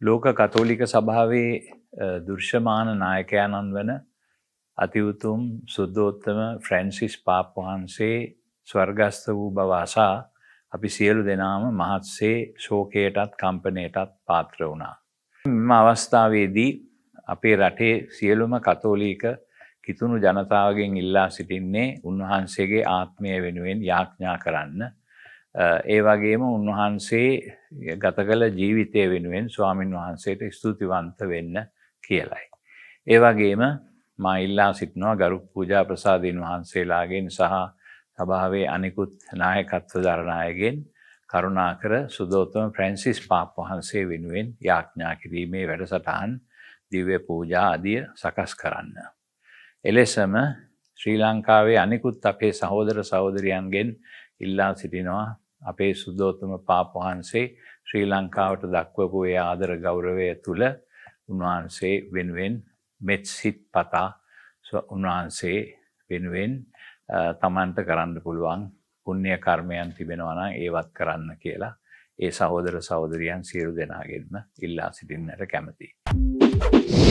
ලෝක කතෝලික සභාවේ දෘශ්‍යමාන නායකයාණන් වන අති උතුම් සුද්ධෝත්තම ෆ්‍රැන්සිස් පාප් වහන්සේ ස්වර්ගස්ථ වූ බව අසා අපි සියලු දෙනාම මහත්සේ ශෝකයටත් කම්පනයටත් පාත්‍ර වුණා. මෙම අවස්ථාවේදී අපේ රටේ සියලුම කතෝලික කිතුණු ජනතාවගෙන් ඉල්ලා සිටින්නේ උන්වහන්සේගේ ආත්මය වෙනුවෙන් යාඥා කරන්න. ඒ වගේම උන්වහන්සේ ගත කළ ජීවිතය වෙනුවෙන් ස්වාමින් වහන්සේට ස්තුතිවන්ත වෙන්න කියලයි. ඒ වගේම මා ඉල්ලා සිටිනවා ගරු පූජා ප්‍රසාදීන් වහන්සේලාගෙන් සහ සභාවේ අනිකුත් නායකත්ව දරන අයගෙන් කරුණාකර සුදෝත්තම ෆ්‍රැන්සිස් පාප් වහන්සේ වෙනුවෙන් යාඥා කිරීමේ වැඩසටහන්, දිව්‍ය පූජා ආදිය සකස් කරන්න. එලෙසම ශ්‍රී ලංකාවේ අනිකුත් අපේ සහෝදර සහෝදරියන්ගෙන් ඉල්ලා සිටිනවා අපේ සුදෝත්තම පාප් වහන්සේ ශ්‍රී ලංකාවට දක්වපු ඒ ආදර ගෞරවය තුළ උන්වහන්සේ වෙනුවෙන් මෙත් සිත් පතා උන්වහන්සේ වෙනුවෙන් තමන්ට කරන්න පුළුවන් පුණ්‍ය කර්මයන් තිබෙනවා නම් ඒවත් කරන්න කියලා ඒ සහෝදර සහෝදරියන් සියලු දෙනාගෙන්ම ඉල්ලා සිටින්නට කැමතියි.